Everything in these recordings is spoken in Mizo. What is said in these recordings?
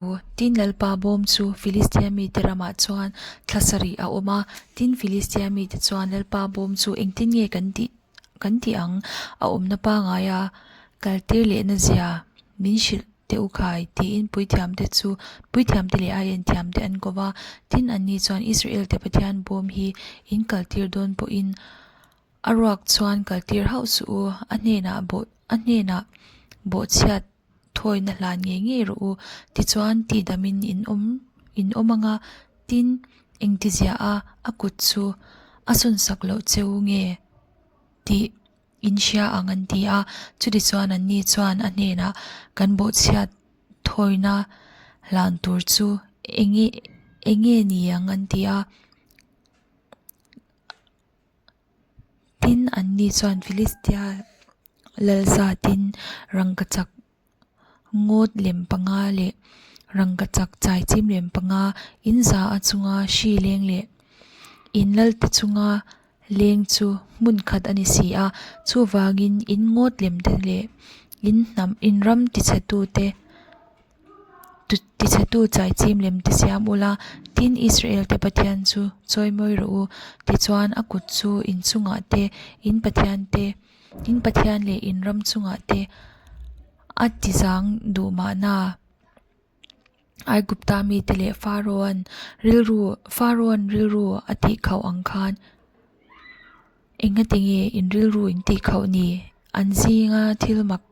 Tin, Lalpa bawm chu Filistia mite ramah chuan thla sarih a awm a. Tin, Filistia mite chuan Lalpa bawm chu engtin nge kan tih kan tih ang? A awmna pangaia kaltir lehna zia min hrilh teh u khai, tiin puithiamte chu puithiamte leh aienthiamte an ko va. Tin, anni chuan Israelte Pathian bawm hi in kaltir dawn pawhin a ruak chuan kaltir hauh suh u, a hnenah bawh a hnenah bawhchhiat Thawina hlan ngei ngei rawh u. Tichuan, tihdamin in awm in awm ang a, tin, engtizia a a kut chu a sawnsak loh che u nge tih in hria ang an ti a. Chutichuan anni chuan a hnenah kan bawhchhiat thawina hlan tur chu enge enge ni ang an ti a. Tin, anni chuan Filistia lal zatin rangkachak ngawt lem panga leh rangkachak chaichim lem panga in za a chunga hri leng leh in lalte chunga leng chu hmun khat a ni si a. Chuvangin in ngawt lem te leh in hnam in ram tichhetute Tichhetu chaichim lem ti siam ula, tin Israel te Pathian chu chawimawi rawh u. Tichuan a kut chu in chungah te, in Pathian te, in Pathian leh in ram chungah te a tizang duh mahna. Aigupta mite leh Pharaoh-a'n rilru Pharaoh-a'n rilru a tihkhauh ang khan engatinge in rilru in tihkhauh ni? An zinga thil mak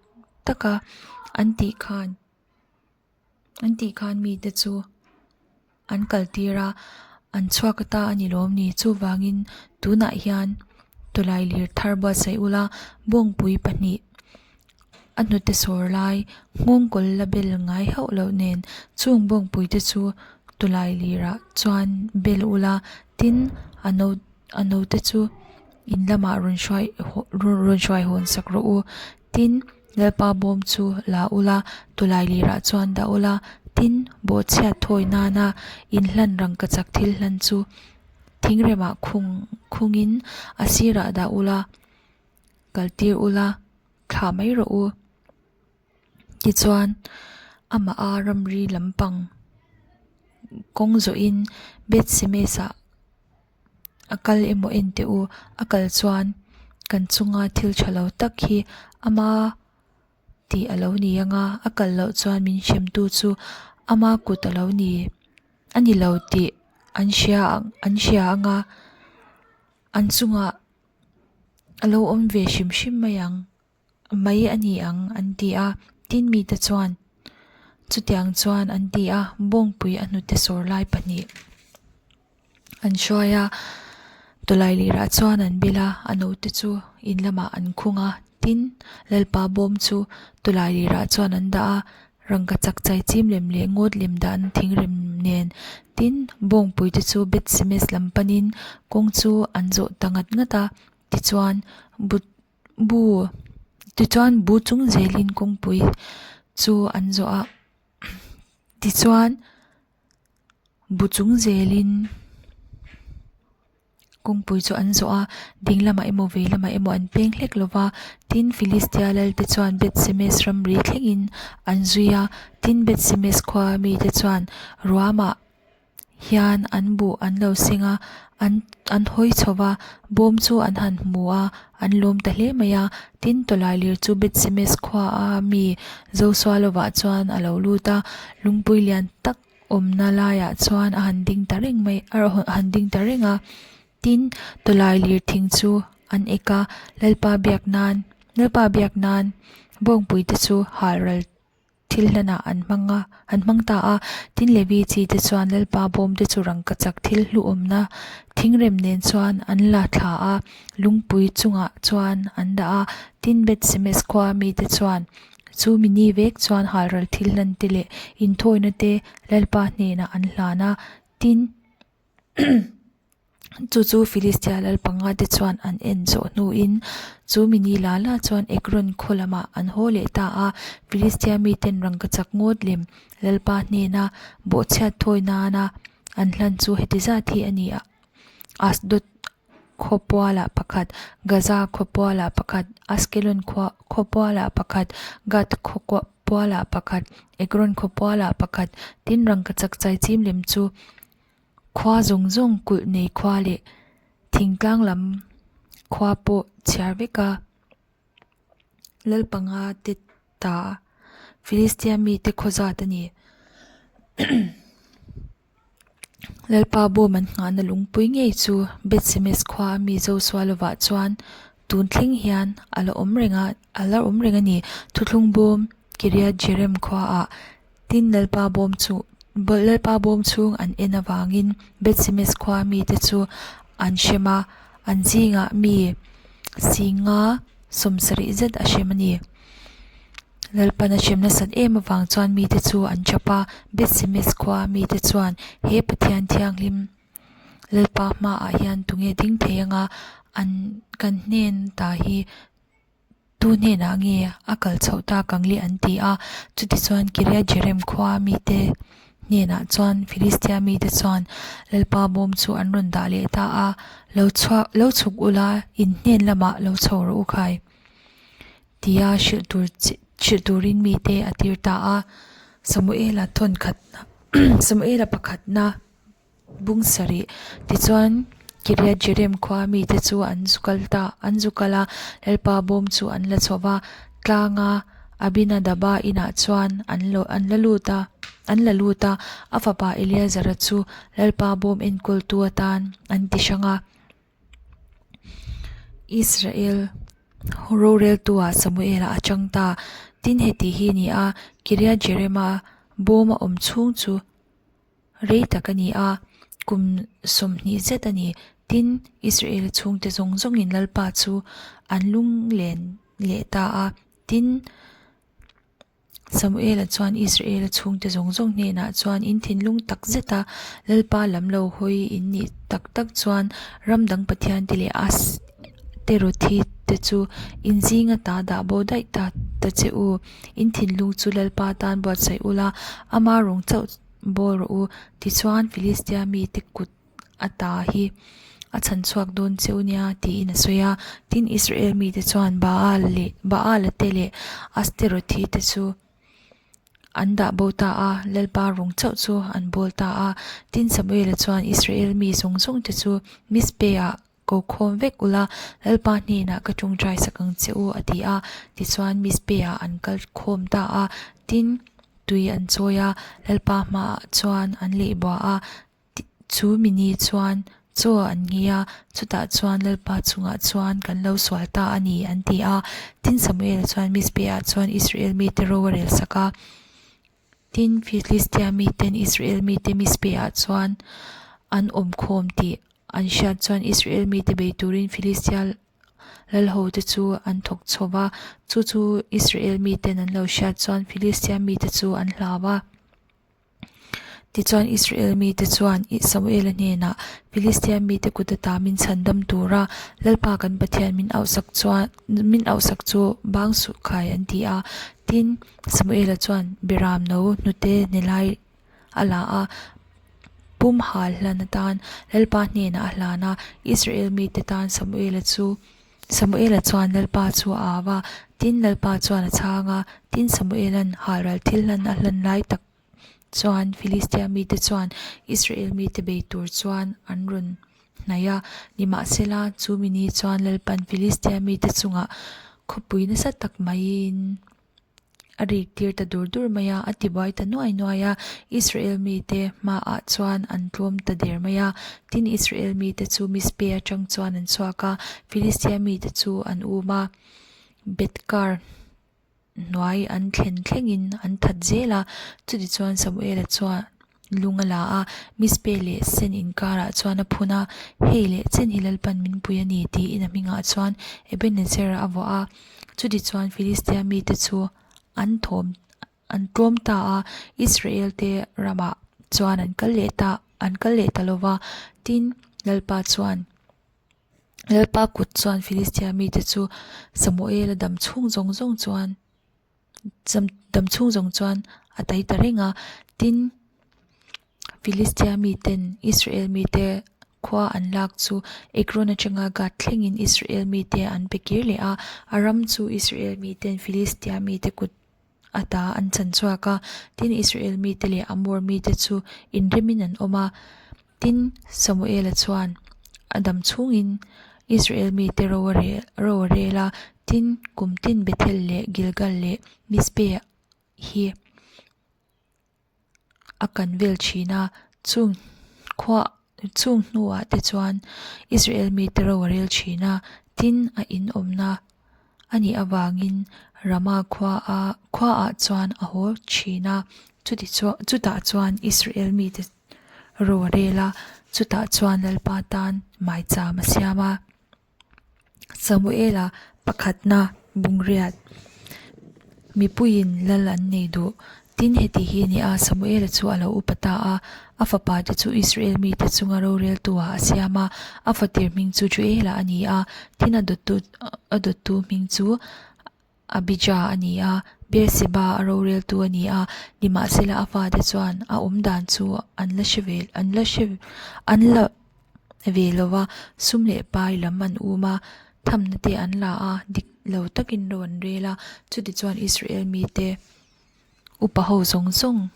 taka an tih khan an tih khan mite chu an kal tir a, an chhuak ata a ni lawm ni? Chuvangin tunah hian tawlai lir thar buatsaih ula, bawngpui pahnih a hnute sawr lai nghawngkawl la bel ngai hauh loh nen chung bawngpui te chu tawlai lirah chuan bel ula, tin a no a note chu in lamah rawn hruai rawn hruai hawn sak rawh u. Tin, Lalpa bawm chu la ula, tawlai lirah chuan dah ula, tin, bawhchhiat thawi nana inhlan rangkachak thil hlan chu thingremah khung khungin a sirah dah ula, kaltir ula, thlah mai rawh u. Tichuan, amah a ramri lampang kawng zawhin Beth-semes-ah A kal emaw en teh u, a kal chuan kan chunga thil tha lo tak hi ama tih a lo ni ang a, a kal loh chuan min hremtu chu ama kut a lo ni a ni lo tih an hria ang an hria ang a, an chungah a lo awm ve hrim hrim mai ang. mai a ni ang an ti a, tin mite chuan chutiang chuan an ti a, bawngpui a hnute sawr lai pahnih an hruai a, tawlai lirah chuan an bil a, a note chu in lamah an khung a, tin Lalpa bawm chu tawlai lirah chuan an dah a, rangkachak chaichim lem leh ngawt lem dan thingrem nen tin bawngpui te chu Bethsemes lam panin kawng chu an zawh ta ngat ngat a, tichuan but Bu tichuan bu chung zelin kawngpui chu an zawh a tichuan bu chung zelin kawngpui chu an zawh a ding lamah emaw vei lamah emaw an peng hlek lo va tin Filistia lal te chuan Bethsemes ramri thlengin an zui a tin Bethsemes khua mite chuan ruamah hian an buh an lo seng a an an hawi chho va bawm chu an han hmu a an lawm ta hle mai a tin tawlai lir chu Bethsemes khua a mi Zosualovah chuan a lo lut a lungpui lian tak awmna laiah chuan a han ding ta reng mai a han ding ta reng a tin tawlai lir thing chu an ek a Lalpa biak nan Lalpa biak nan bawngpui te chu halral Thil hlanah an hmang a, an hmang ta a. Tin Levi chi te chuan Lalpa bawm te chu rangkachak thil hluhawmna thingrem nen chuan an la thla a, lungpui chungah chuan an dah a. Tin Beth-semes khua mite chuan chu mi ni vek chuan halral thil hlan te leh inthawina te Lalpa hnenah an hlan a. Tin. Chu chu Filistia lal panga te chuan an en zawh hnuin chu mi ni la la chuan Ekron khaw lamah an haw leh ta a. Filistia miten rangkachak ngawt lem Lalpa hnena bawhchhiat thawi nana an hlan chu heti zat hi a ni a, Asdod khaw pualah pakhat, Gaza khaw pualah pakhat, Askelon khua khaw pualah pakhat, Gath khaw. pualah pakhat, Ekron khaw pualah pakhat, tin rangkachak chaichim lem chu khua zawng zawng kulh nei khua leh thingtlang lam khua pawh chhiar vek a. Lal panga te ta Filistia mite khaw zat a ni. Lalpa bawm an nghahna lungpui ngei chu Beth-semes khua a mi Josua lovah chuan tun thleng hian a la awm reng a, a la awm reng a ni. Thuthlung bawm Kiriath-jearim khuaah tin Lalpa bawm chu Lalpa bawm chhung an en avangin Beth-semes khua a mite chu an hrem a, an zingah mi singa sawmsarih zet a hrem a ni. Lalpan a hrem nasat em avang chuan mite chu an chap a, Beth-semes khua mite chuan he Pathian thianghlim Lalpa hmaah hian tunge ding thei anga an kan hnen ta hi tu hnenah nge a kal chhoh tak ang le an ti a. Chutichuan Kiriath-jearim khua mite hnenah chuan Filistia mite chuan Lalpa bawm chu an rawn dah leh ta a, Lo chhuak lo chhuk ula in hnen lamah lo chho rawh u khai. Tia hrilh tur hrilh turin mite a tir ta a, Samuela thawn khat Samuela pakhatna bung sarih tichuan Kiriath Jearim khua mite chu an zu kal ta an zu kal a, Lalpa bawm chu an la chho va, tlanga Abinadaba inah chuan an lo an la lut a an la lut a, a fapa Eleazara chu Lalpa bawm enkawltu atan an ti hrang a. Israel roreltua Samuela a chang ta. Tin heti hi a ni a, Kiriath Jearim-a bawm a awm chhung chu rei tak a ni a, kum 20 zet a ni. Tin, Israel chhungte zawng zawngin Lalpa chu an lunglen leh ta a. Tin, Samuela chuan Israela chhungte zawng zawng hnenah chuan in thinlung tak zeta Lalpa lam lo hawi in nih tak tak chuan ram dang pathian te leh Asterothi te chu in zinga ta dah bo daih ta ta che u. In thinlung chu Lalpa tan buatsaih ula, ama rawng chauh bawl rawh u. Tichuan Filistia mite kut a ta hi a chhan chhuak dawn che u nia tiin a sawi a. Tin, Israel mite chuan Baal leh Baala te leh Asterothi te chu an dah bo ta a, Lalpa rawng chauh chu an bawl ta a. Tin, Samuela chuan Israel mi zawng zawng te chu Mizpeh-ah ko khawm vek ula, Lalpa hnenah ka tawngtai sak ang che u a ti a. Tichuan Mizpeh-ah an kal khawm ta a. Tin, tui an chawi a, Lalpa hmaah chuan an leihbuah a. Chu mi ni chuan chaw an ngei a, chutah chuan Lalpa chungah chuan kan lo sual ta a ni, an ti a. Tin, Samuel chuan Mizpeh-ah chuan Israel mite ro a rel sak a. Tin, Filistia miten Israel mite Mizpeh-ah chuan an awm khawm tih an hriat chuan Israel mite bei turin Filistia lalhote chu an thawk chho va. Chu chu Israel miten an lo hriat chuan Filistia mite chu an hlau a. Tichuan Israel mite chuan Samuela hnenah, Filistia mite kut ata min chhandam tura Lalpa kan Pathian min auhsak chuan min auhsak chu bang suh khai an ti a. Tin, Samuela chuan Beram no hnute ni lai a la a, pum hal hlan atan Lalpa hnenah a hlan a. Israel mite tan Samuela chu Samuela chuan Lalpa chu a au a, tin Lalpa chuan a chhang a. Tin, Samuela'n halral thil hlan a hlan lai tak chuan Filistia mite chuan Israel mite bei tur chuan an rawn hnaih a. Nimahsela, chu mi ni chuan Lalpa'n Filistia mite chungah khawpui nasa tak maiin a rik tir ta dur dur mai a, a tibuai ta nuai nuai a. Israel mite hmaah chuan an tlawm ta der mai a. Tin, Israel mite chu Mizpe atang chuan an chhuak a, Filistia mite chu an um a, Beth-kar hnuai an thlen thlengin an that zel a. Chutichuan Samuela chuan lung a la a, Mizpe leh Sen inkarah chuan a phun a, Hei leh chen hi Lalpan min pui a ni, tiin a hmingah chuan Ebenezer a vuah a. Chutichuan Filistia mite chu an thawm an tlawm ta a, Israel te ramah chuan an kal leh ta an kal leh ta lo va. Tin, Lalpa chuan Lalpa kut chuan Filistia mite chu Samuela dam chhung zawng zawng chuan dam chhung zawng chuan a tai ta reng a. Tin, Filistia miten Israel mite khua an lak chu Ekron atanga Gath thlengin Israel mite an pe kir leh a, a ram chu Israel miten Filistia mite kut. ata an chan chhuak a. Tin, Israel mite leh Amor mite chu inremin an awm a. Tin, Samuela chuan a dam chhungin Israel mite ro a rel ro a rel a. Tin, kum tin Bethel leh Gilgal leh Mizpeh hi a kan vel thin a, chung khua chung hnuah te chuan Israel mite ro a rel thin a, tin a in awmna a nih avangin Rama khua a khuaah chuan a haw thin a, chuti chuan chutah chuan Israel mite ro a rel a, chutah chuan Lalpa tan maicham a siam a. Samuela pakhatna bungriat mipuiin lal an nei duh. Tin, heti hi a ni a, Samuela chu a lo upa ta a, a fapa te chu Israel mite chunga roreltu-ah a siam a, a fatir hming chu Joela a ni a, tin a dawttu a dawttu hming chu Abija a ni a, Beerseba a roreltu a ni a, nimahsela a fate chuan a awm dan chu an la hre ve an la hre an la ve lo va, sum leh pai lam an um a, thamna te an la a, dik lo takin ro an rel a, chutichuan Israel mite Upa ho zawng zawng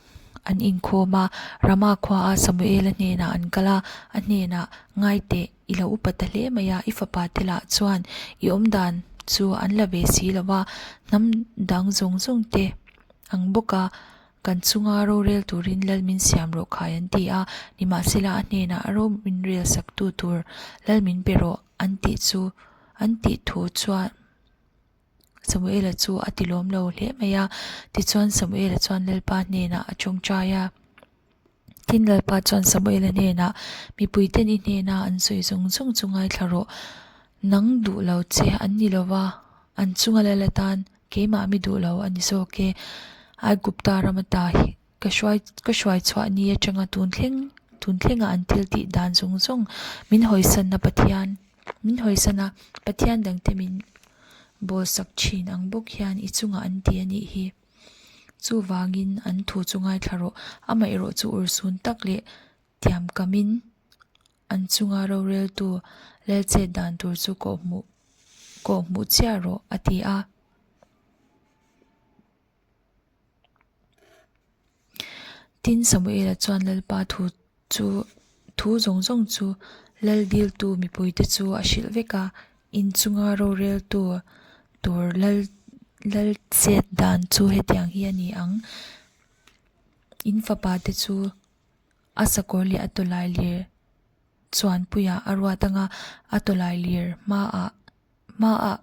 an inkhawm a, Rama khuaa Samuela hnenah an kal a, a hnenah, Ngai teh, i lo upa ta hle mai a, i fapa te lah chuan i awmdan chu an la ve si lo va, hnam dang zawng zawng te ang bawk a, kan chunga rorel turin lal min siam rawh khai an ti a, nimahsela a hnenah ro min rel saktu tur lal min pe rawh an tih chu an tih thu chuan. Samuela chu a ti lawm lo hle mai a, tichuan Samuela chuan Lalpa hnenah a tawngtai a. Tin, Lalpa chuan Samuela hnenah, Mipuiten i hnena an sawi zawng zawng chu ngaithla rawh, nang duh lo che an ni lo va, an chunga lal atan keimah mi duh lo a ni zawk e, Aigupta ram ata hi ka hruai ka hruai chhuah ni atanga tun thleng tun thlenga an thil tih dan zawng zawng min hawisanna Pathian min hawisan a Pathian dangte min bawl sak thin ang bawk hian i chungah an ti a nih hi. Chuvangin an thu chu ngaithla rawh amaherawh chu urhsun tak leh thiamkamin an chunga roreltu lal chet dan tur chu kawhhmuh kawhhmuh chiah rawh a ti a. Tin, Samuela chuan Lalpa thu chu thu zawng zawng chu lal diltu mipuite chu a hrilh vek a, inchunga roreltu tur lal lal chet dan chu hetiang hi a ni ang, In fapa te chu a sakawr leh a tawlai lir chuanpuiah a ruat anga a tawlai lir hmaah hmaah.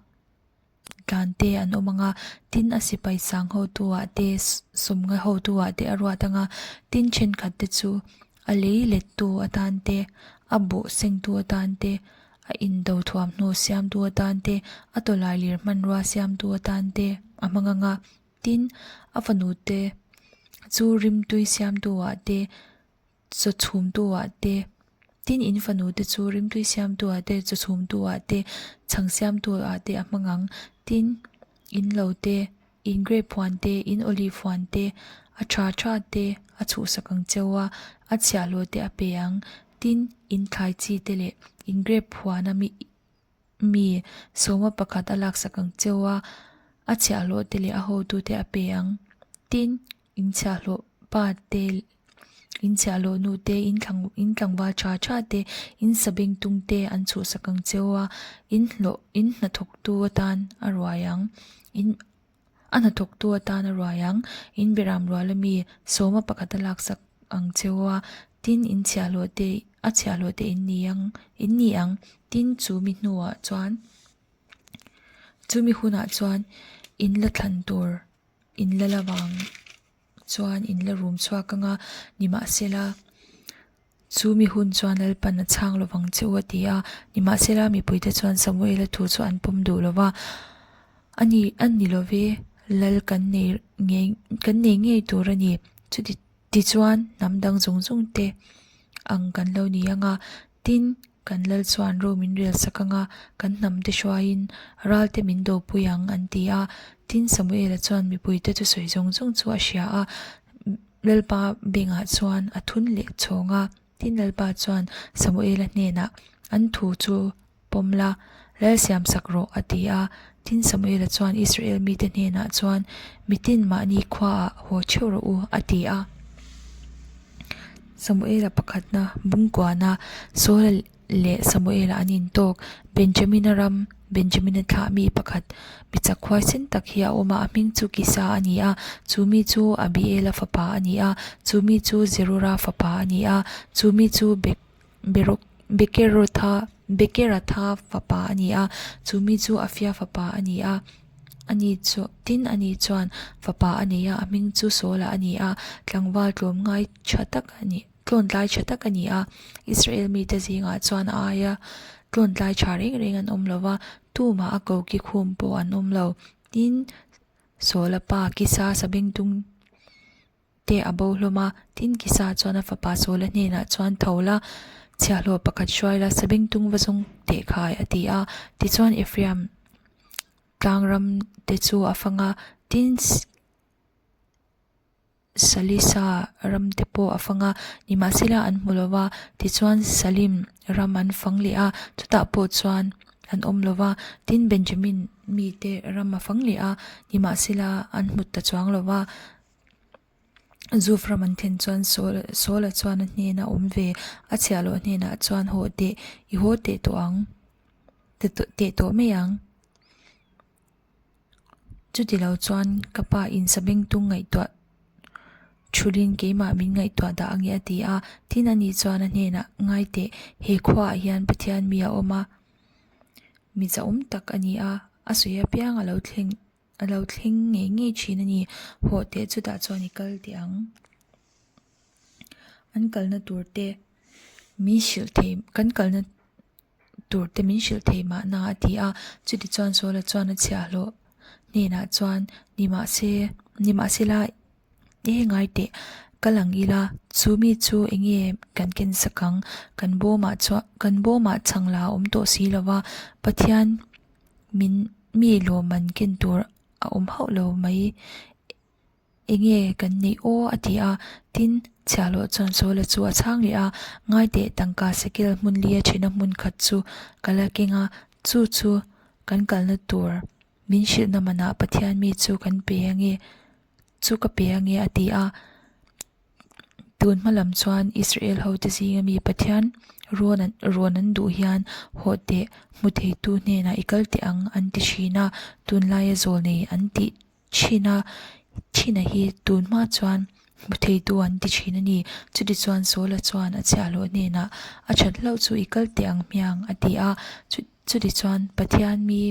Tlan te an awm ang a, tin a sipai sang hotu ah te sawmnga hotu ah te a ruat ang a, tin thenkhat te chu a lei let tu atan te, a buh seng tu atan te, a indo thuamhnaw siam tu atan te, a tawlai lir hmanrua siam tu atan te a hmang ang a, tin a fanu te chu rimtui siam tu ah te. Chaw chhumtu ah te, tin in fanu te chu rimtui siamtu ah te, chaw chhumtu ah te, chhang siamtu ah te a hmang ang. Tin, in lo te, in grape huan te, in olive huan te, a tha tha te a chhuhsak ang cheu a, a chhiahhlawh te a pe ang. Tin, in thlai chi te leh in grape huan a mi mi sawma pakhat a laksak ang cheu a, a chhiahhlawh te leh a hotu te a pe ang. Tin, in chhiahhlawh pa te in chhiahhlawh nu te in thlang in tlangval tha tha te in sabeng tung te an chhuhsak ang cheu a in hlawh in hnathawk tu atan a ruai ang in a hnathawk tu atan a ruai ang in beram rual ami sawma pakhat a laksak ang cheu a tin in chhiahhlawh te a chhiahhlawh te in ni ang in ni ang tin chu mi hnuah chuan chumi hunah chuan in la thlan tur in la la vang chuan in la rum chhuak ang a, nimahsela chu mi hun chuan Lalpan a chhang lo vang che u a ti a, nimahsela mipuite chuan Samuela thu chu an pawm duh lo va, a ni a ni lo ve, Lal kan nei ngei kan nei ngei tur a ni, chuti tichuan hnam dang zawng zawng te ang kan lo ni ang a, tin kan Lal chuan ro min rel sak ang a, kan hnam te hruaiin ral te min dopui ang an ti a. Tin, Samuela chuan mipuite thusawi zawng zawng chu a hria a, Lalpa bengah chuan a thun leh chhawng a. Tin, Lalpa chuan Samuela hnenah, An thu chu pawm la, Lal siam sak rawh, a ti a. Tin, Samuela chuan Israel mite hnenah chuan, Mitin mahni khuaah haw theuh rawh u, a ti a. Samuela pakhatna bungkuana Saula leh Samuela an intawk. Benjamina ram, Benjamina thlah mi pakhat, mi chak huaisen tak hi a awm a, a hming chu Kisa a ni a, chu mi chu Abiela fapa a ni a, chu mi chu Zerura fapa a ni a, chu mi chu Bekerotha Bekeratha fapa a ni a, chu mi chu Afia fapa a ni a, ani chu tin ani chuan fapa a nei a, a hming chu Saula a ni a, tlangval tlawmngai tha tak a ni tlawntlai tha tak a ni a, Israel mite zingah chuan a aia tlawntlai tha reng reng an awm lo va, tumah a koki khum pawh an awm lo, tin Saula pa Kisa Sabengtung te a bo hlawm a. Tin, Kisa chuan a fapa Saula hnenah chuan, Tho la, chhiahhlawh pakhat hruai la, sabengtung va zawng teh khai, a ti a. Tichuan, Ephraim tlangram te chu a fang a, tin, Salisa ram te pawh a fang a, nimahsela an hmu lo va. Tichuan, Salim ram an fang leh a, chutah pawh chuan an awm lo va. Tin, Benjamin mite ram a fang leh a, nimahsela an hmu ta chuang lo va. Zuf ram an thlen chuan Saula chuan a hnena awm ve a chhiah loh hnenah chuan haw teh, i haw teh tawh ang, teh tawh mai ang. Chuti lo chuan ka pa in sabengtung ngaihtuah thulhin keimah min ngaihtuah dah ange a ti a. Tin ani chuan a hnenah ngai teh, he khuaah hian Pathian mi a awm a, mi zahawm tak a ni a, a sawi apiang a lo thleng. A lo thleng ngei ngei thin a ni. Hawh teh chutah chuan i kal teh ang. An kalna tur te min hrilh thei kan kalna tur te min hrilh thei mahna a ti a. Chutichuan Saula chuan a chhiahhlawh hnenah chuan nimahse nimahsela e ngai teh kal ang ila chu mi chu eng nge kan ken sak ang kan bawmah chuan kan bawmah chhang la a awm tawh si lova Pathian min mi lawmman ken tur a awm hauh lo mai enge kan neih aw a ti a tin chhiahhlawh chuan Saula chu a chhang leh a ngaiteh tangka sekel hmun li a thina hmun khat chu ka la keng a chu chu kan kalna tur min hrilhna manah Pathian mi chu kan pe ange chu ka pe ange a ti a. Tun hma lam chuan Israel hote zinga mi Pathian rawn an rawn an duh hian hawh teh hmu theitu hnenah i kal teh ang an ti thin a, tunlaia zawlnei an tih thin a, thina hi tun hma chuan hmu theitu an ti thin a ni. Chutichuan Saula chuan a chhiahhlawh hnenah a that hlauh chu i kal teh ang hmiang a ti a, chutichuan Pathian mi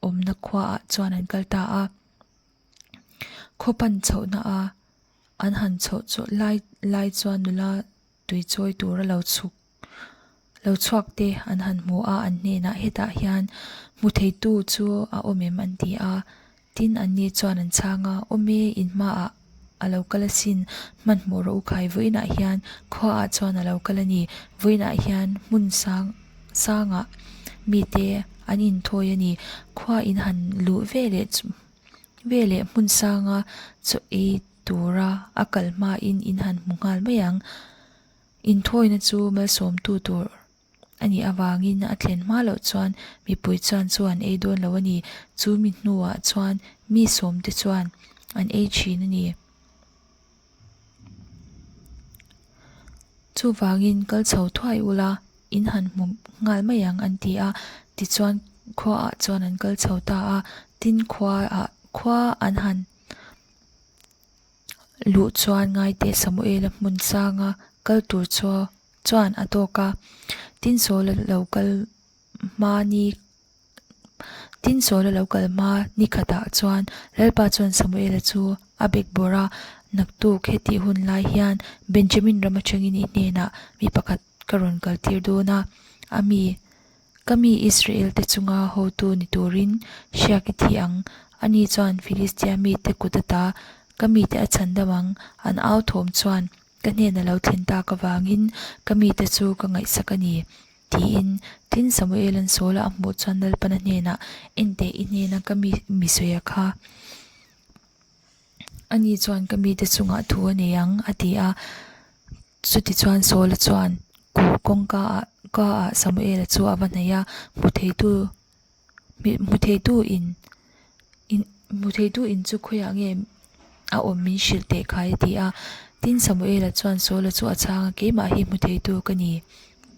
awmna khuaah chuan an kal ta a. Khaw pan chhohna a an han chhoh chu lai lai chuan nula tui chawi tura lo chhuk lo chhuak te an han hmu a an hnenah hetah hian hmu thei tu chu a awm em an ti a tin an ni chuan an chhang a awm e in hmaah a lo kal asin hmanhmawh rawh u khai vawiinah hian khuaah chuan a lo kal a ni vawiinah hian hmun sang sangah mite an inthawi a ni khua in han luh veleh chu. Veleh hmun sanga chaw ei tura a kal hmain in han hmu nghal mai ang. Inthawina chu malsawmtu tur a nih avangin a thlen hma loh chuan mipui chuan chaw an ei dawn lo a ni. Chu mi hnuah chuan mi sawmte chuan an ei thin a ni. Chuvangin kal chho thuai ula in han hmu nghal mai ang an ti a, tichuan khuaah chuan an kal chho ta a, tin khuaah khua an han luh chuan ngaite Samuela hmun sanga kal tur chu chuan a tawk a, tin Saula lo kal hmani Tin Saula lo kal hma ni khatah chuan Lalpa chuan Samuela chu a bek bawrh a, Naktuk hetih hun lai hian Benjamin ram atangin i hnenah mi pakhat ka rawn kaltir dawn a, a mi, ka mi Israel te chunga hotu ni turin hriak i thi ang. Ani chuan Filistia mite kut ata ka mite a chhandam ang, an au thawm chuan ka hnena lo thlen tak avangin ka mite chu ka ngaihsak a ni. Tiin, tin Samuela'n Saula a hmuh chuan Lalpana hnenah, Enteh, i hnena ka mi mi sawi a kha. Ani chuan ka mite chungah thu a nei ang, a ti a. Chutichuan Saula chuan kulh kawngka ah ka ah Samuela chu a va hnaih a, hmu theitu hmu theitu in. Hmu theitu in chu khawiah nge a awm min hrilh teh khai a ti a. Tin, Samuela chuan Saula chu a chhang a, Keimah hi hmu theitu ka ni,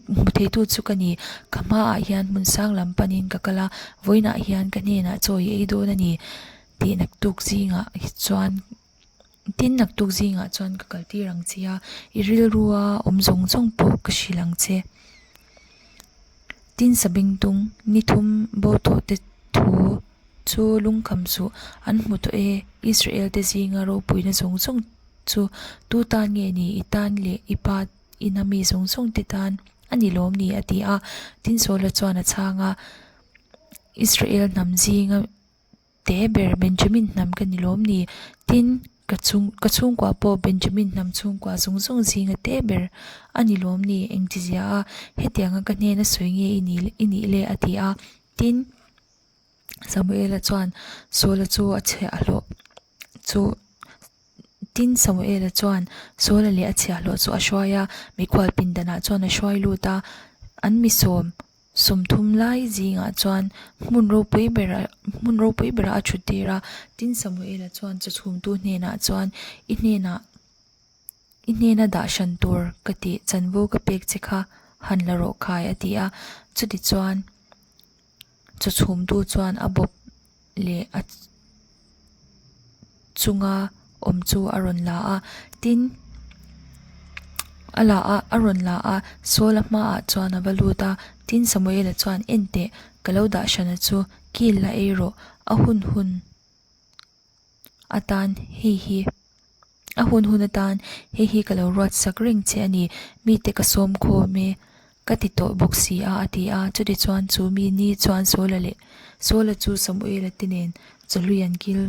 hmu theitu chu ka ni. Ka hmaah hian hmun sang lam panin ka kal a, vawiinah hian ka hnenah chaw i ei dawn a ni tih naktuk zingah chuan Tin, naktuk zingah chuan ka kaltir ang che a, i rilrua awm zawng zawng pawh ka hrilh ang che. Tin, Sabengtung ni thum bo tawh te thu chu lungkham suh an hmu tawh e, Israel te zinga ropuina zawng zawng chu tu tan nge ni, i tan leh i pa ina mi zawng zawng te tan a ni lawm ni a ti a. Tin, Saula chuan a chhang a, Israel hnam zinga Te ber Benjamin hnam ka ni lawm ni? Tin, ka chhung ka chhungkua pawh Benjamin hnam chhungkua zawng zawng zinga te ber a ni lawm ni? Engtizia a, hetianga ka hnena sawi nge i nih i nih le? a ti a. Tin, Samuela chuan Saula chu a chhiahhlawh chu Tin, Samuela chuan Saula leh a chhiahhlawh chu a hruai a, mikhual pindanah chuan a hruai lut a, an mi sawm 30 lai zingah chuan hmun ropui berah hmun ropui berah a thut tir a. Tin, Samuela chuan chaw chhumtu hnenah chuan, I hnenah i hnena dah hran tur ka tih chanvo ka pek che kha han la rawh khai a ti a. Chutichuan chaw chhumtu chuan a bawp leh a chunga awm chu a rawn la a tin a la a a rawn la a Saul a hmaah chuan a va lut a tin Samuel-a chuan en teh ka lo dah hran a chu kil la ei rawh a hun hun atan hei hi a hun hun atan hei hi ka lo ruat sak reng che a ni mite ka sawm khawm e ka ti tawh bawk si a a ti a chutichuan chu mi ni chuan Saul-a leh Saul-a chu Samuel-a te nen chawhlui an kil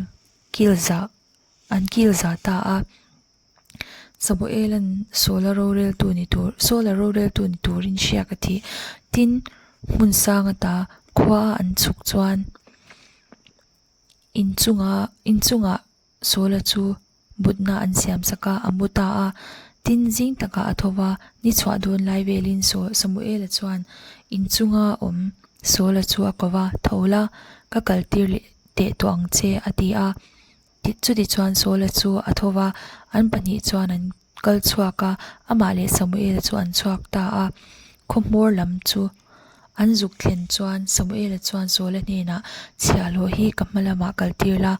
kil zah an kil zah ta a Samuel-a'n Saul-a roreltu ni tur Saul-a roreltu ni turin hriak a thih tin hmun sang ata khua an chhuk chuan Inchunga inchungah Saula chu mutna an siam sak a, a mu ta a. Tin, zing takah a tho va, ni chhuah dawn lai velin Saul Samuela chuan inchunga awm Saula chu a ko va, Tho la, ka kaltir leh teh tawh ang che, a ti a. Chutichuan Saula chu a tho va, an pahnih chuan an kal chhuak a, amah leh Samuela chu an chhuak ta a. Khawhmawr lam chu. An zuk thlen chuan Samuela chuan Saula hnenah, Chhiahhlawh hi ka hma lamah kaltir la,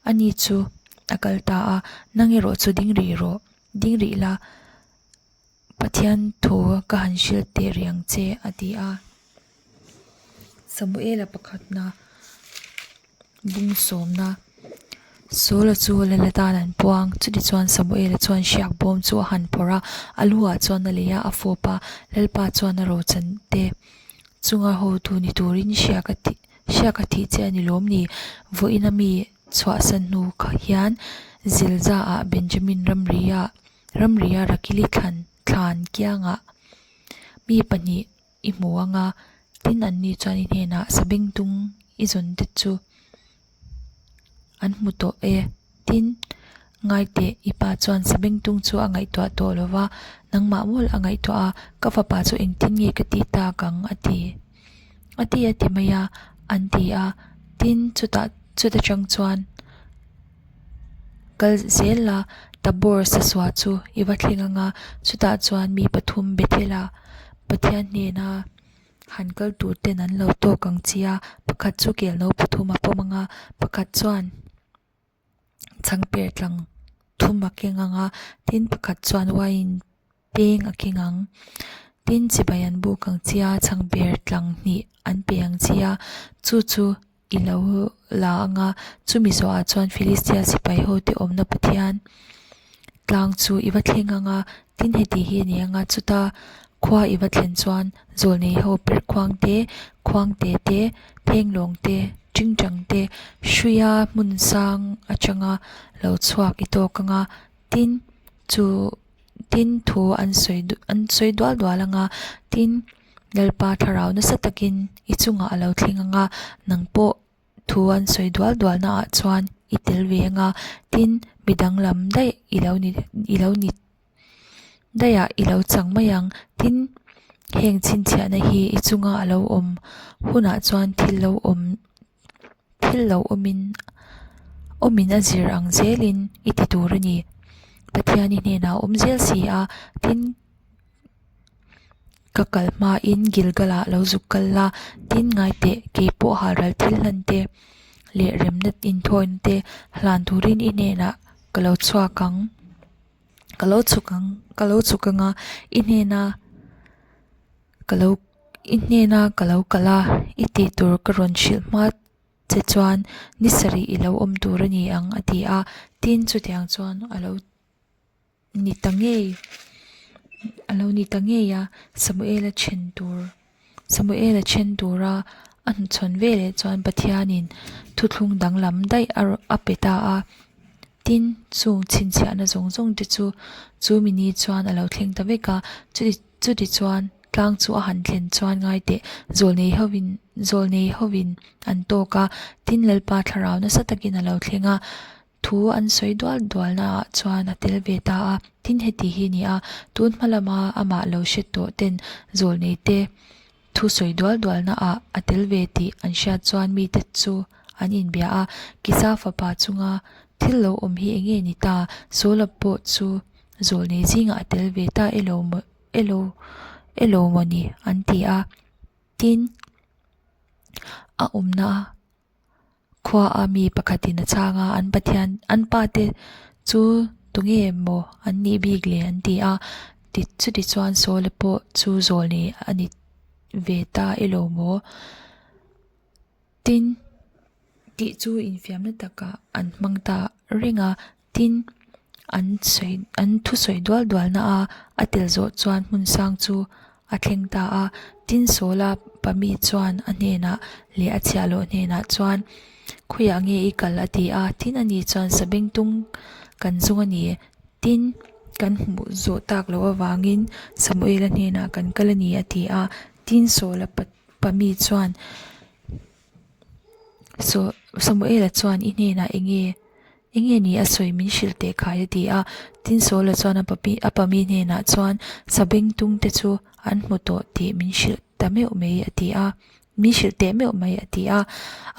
ani chu a kal ta a, nang erawh chu ding rih rawh, ding rih la, Pathian thu ka han hrilh teh rih ang che, a ti a. Samuela pakhatna. Bung sawmna Saula chu lal atan an puang. Chutichuan Samuela chuan hriak bawm chu a han phawrh a, a luhah chuan a lei a, a fawp a. Lalpa chuan a rochan te chunga hotu ni turin hriak a tih hriak a thih che a ni lawm ni? Vawiina mi chhuahsan hnu hian Zilzaah Benjamin ramria ramria Rakili thlan thlan kiangah mi pahnih i hmu ang a, tin anni chuan i hnenah sabengtung i zawn te chu an hmu tawh e. Tin, ngai teh, i pa chuan sabengtung chu a ngaihtuah tawh lo va, nangmah mawlh a ngaihtuah a, ka fapa chu engtin nge ka tih tak ang a ti a ti a ti mai a, an ti a. Tin, chutah chuta tang chuan kal zel la, Tabor sasua chu i va thleng ang a, chutah chuan mi pathum Bethel-a Pathian hnena han kal tur ten an lo tawk ang chi a, pakhat chu kel no pathum a pawm ang a, pakhat chuan changper tlang thum a keng ang a, tin pakhat chuan wine peng a keng ang. Tin chibai an buk ang chi a, changper tlang hnih an pe ang chi a, chu chu i lo la ang a, chumi zawhah chuan Filistia sipai hote awmna Pathian tlang chu i va thleng ang a, tin heti hi a ni ang a, chuta khua i va thlen chuan zawlnei ho perhkhuang te, khuangte te, phenglawng te, tingtang te, hruia hmun sang atanga lo chhuak i tawk ang a, tin chu tin thu an sawi an sawi dual dual ang a, tin Lalpa thlarau nasa takin i chungah a lo thleng ang a, nang pawh thu an sawi dual dual naah chuan i tel ve ang a, tin mi danglam daih i lo ni i lo ni daihah i lo chang mai ang, tin heng chhinchhiahna hi i chunga a lo awm hunah chuan thil lo awm thil lo awmin. Awmin a zir ang zelin i ti tur a ni. Pathian i hnenah a awm zel si a, tin, ka kal hmain Gilgal-ah lo zuk kal la, tin, ngai teh, kei pawh halral thil hlan te leh remna inthawina te hlan turin i hnenah ka lo chhuak ang, ka lo chhuk ang, ka lo chhuk ang a, i hnena ka lo i hnena ka lo kal a, i tih tur ka rawn hrilh hma che chuan ni sarih i lo awm tur a ni ang, a ti a, tin, chutiang chuan a lo. Ni ta ngei, a lo ni ta ngei a, Samuela then tur, Samuela then tura a hnuchhawn veleh chuan Pathianin thuthlung danglam daih a a pe ta a. Tin, chung chhinchhiahna zawng zawng te chu chu mi ni chuan a lo thleng ta vek a, chuti chuti chuan tlang chu a han thlen chuan ngai teh zawlnei hovin zawlnei hovin an tawk a, tin Lalpa thlarau nasa takin a lo thleng a. Thu an sawi dual dualnaah chuan a tel ve ta a, tin heti hi ni a, tun hma lama amah lo hre tawh ten zawlneite thu sawi dual dualnaah a tel ve tih an hriat chuan mite chu an inbia a, Kisa fapa chunga thil lo awm hi enge ni ta? Saula pawh chu zawlnei zingah a tel ve ta elo elo elo mawni an ti a, tin a awmna Khuaa mi pakhatin a chhang a, an Pathian, an pa te chu tunge maw an nih bik le an ti a, ti chuti chuan Saula pawh chu zawlnei a ni ve ta elo maw? Tin, tih chu infiamna takah an hmang ta reng a, tin, an sawi an thusawi dual dualna a a tel zawh chuan hmun sang chu a thleng ta a. Tin Saula pami chuan a hnenah leh a chhiahhlawh hnenah chuan, Khawiah nge i kal? a ti a. Tin ani chuan, Sabengtung kan zung a ni. Tin, kan hmuh zawh tak loh avangin Samuela hnenah kan kal a ni, a ti a. Tin Saula pami chuan, Samuela chuan i hnenah eng nge eng nge ni a sawi min hrilh teh khai a ti a. Tin Saula chuan a papi a pami hnenah chuan sabengtung te chu an hmu tawh tih min hrilh ta meuh mai a ti a min hrilh teh meuh mai a ti a.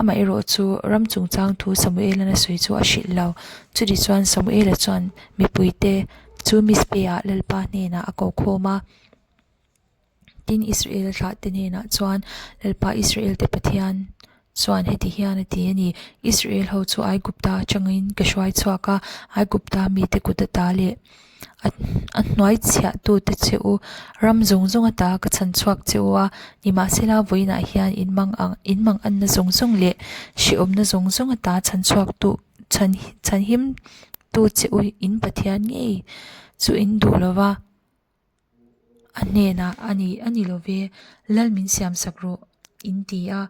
Amaherawh chu ram chungchang thu Samuela'n a sawi chu a hrilh lo. Chutichuan Samuela chuan mipuite chu Mizpeh-ah Lalpa hnenah a ko khawm a. Tin, Israel thlahte hnenah chuan, Lalpa Israelte Pathian chuan heti hian a ti a ni, Israel ho chu Aigupta atangin ka hruai chhuak a, Aigupta mite kut ata leh a hnuaichhiahtute che u, ram zawng zawng ata ka chhan chhuak che u a, nimahsela vawiinah hian in mang ang in mang anna zawng zawng leh hrehawmna zawng zawng ata chhan chhuaktu chhan chhanhimtu che u in Pathian ngei chu in duh lo va. A hnenah a ni a ni lo ve, Lal min siam sak rawh in ti a,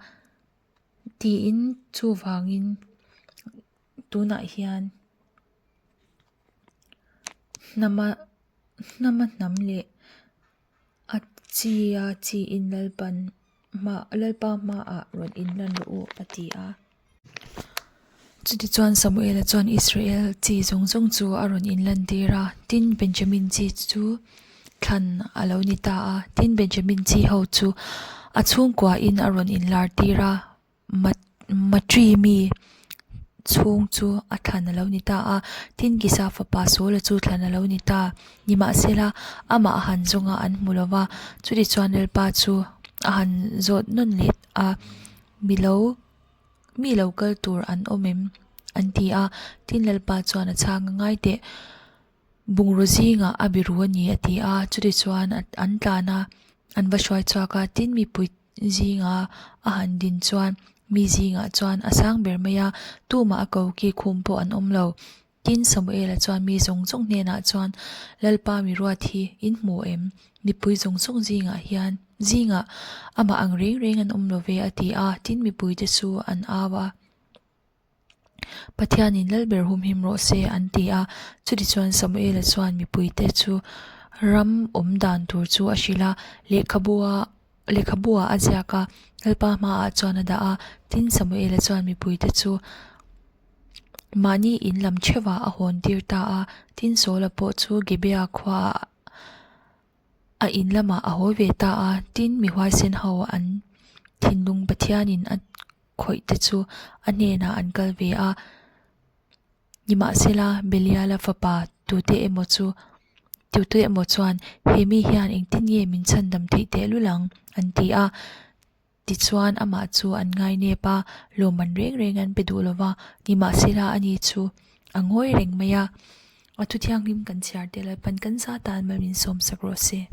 tiin chuvangin tunah hian hnama hnama hnam leh a chi a chiin Lalpan hma Lalpa hmaah rawn inlan rawh u a ti a. Chutichuan Samuela chuan Israel chi zawng zawng chu a rawn inlan tir a, tin Benjamin chi chu thlan a lo ni ta a. Tin Benjamin chi ho chu a chhungkuain a rawn inlar tir a, Matri mi chhung chu a thlan a lo ni ta a, tin Kisa fapa Saula chu thlan a lo ni ta. Nimahsela, amah a han zawng a, an hmu lo va. Chutichuan Lalpa chu a han zawt nawn leh a, Mi lo, mi lo kal tur an awm em? an ti a. Tin Lalpa chuan a chhang a, Ngai teh, bungraw zingah a biru a ni, a ti a. Chutichuan an tlan a, an va hruai chhuak a, tin mipui Zinga a han din chuan mi zingah chuan a sang ber mai a, tumah a ko ki khum pawh an awm lo. Tin, Samuela chuan mi zawng zawng hnenah chuan, Lalpa mi ruat hi in hmu em? Mipui zawng zawng zingah hian zingah amah ang reng reng an awm lo ve, a ti a. Tin, mipuite chu an au a. Pathianin Lalber humhim rawh se, an ti a. Chutichuan Samuela chuan mipuite chu ram awm dan tur chu a hrilh a, lehkhabua lehkhabuah a ziak a, Lalpa hmaah chuan a dah a. Tin, Samuela chuan mipuite chu mahni in lam theuhah a hawn tir ta a. Tin, Saula pawh chu Gibea khuaah a in lamah a haw ve ta a. Tin, mi huaisen ho an thinlung Pathianin a khawih te chu a hnenah an kal ve a. Nimahsela, Beliala fapa tute emaw chu tute emaw chuan, He mi hian engtin nge min chhandam theih tehlul ang? an ti a. Tichuan, amah chu an ngainep a, lawmman reng reng an pe duh lo va, nimahsela ani chu a ngawi reng mai a. A thu thianghlim kan chhiar te Lalpan kan za tan mal min sawmsak rawh se.